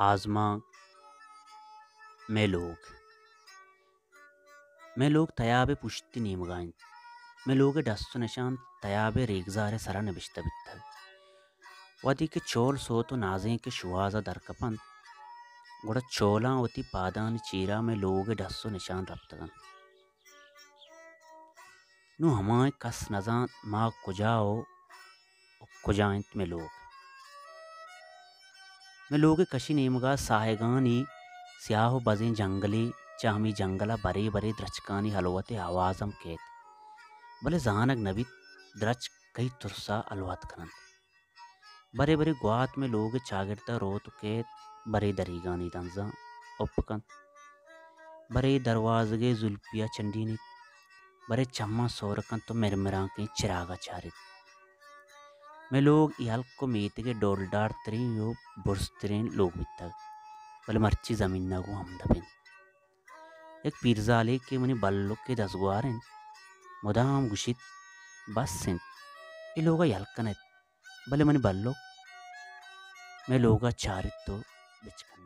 آزمانک۔ مئے لوگ۔ مئے لوگ تیاب ءِ پشتی نیمگ ءَ اِنت۔ مئے لوگ ءِ ڈس ءُ نشان تیاب ءِ ریگزار ءِ سرا نبشتہ بیتگ۔ وھدے کہ چول سوت ءُ نازینک ءِ شوھاز ءَ در کپ اَنت، گڑا چولاں وتی پادانی چیرا مئے لوگ ءِ ڈس ءُ نشان رپتگ اَنت۔ نوں ھمائیں کس نزانت ما کجا ءُ کجا اِنت مئے لوگ۔ مئے لوگ ءِ کشی نیمگ ءَ ساھگانی سیاہ ءُ بزیں جنگلے، چہ ھمے جنگل ءَ برے برے درچکانی ھلوت ءِ آواز ھم کیت، بلے زانگ نہ بیت درچک کئی ترس ءَ ھلوت کن اَنت۔ برے برے گوات مئے لوگ ءِ چاگرد ءَ روت ءُ کیت، برے دریگانی دنزاں اپ کنت، برے دروازگ ءِ زلپی ءَ چنڈینیت، برے چماں سور کنت ءُ مرمرانکیں چراگ ءَ چاریت۔ مئے لوگ اے ھلک ءُ میتگ ءِ ڈولدار تریں ءُ برز تریں لوگ بیتگ، بلے مرچی زمین ءَ گوں ھمدپ اِنت۔ یک پیرزالے کہ منی بلک ءِ دزگوھار اِنت، مدام گوشیت، بس اِنت، اے لوگ ءَ یل کن ات، بلے منی بلک مئے لوگ ءَ چاریت ءُ بچکندیت۔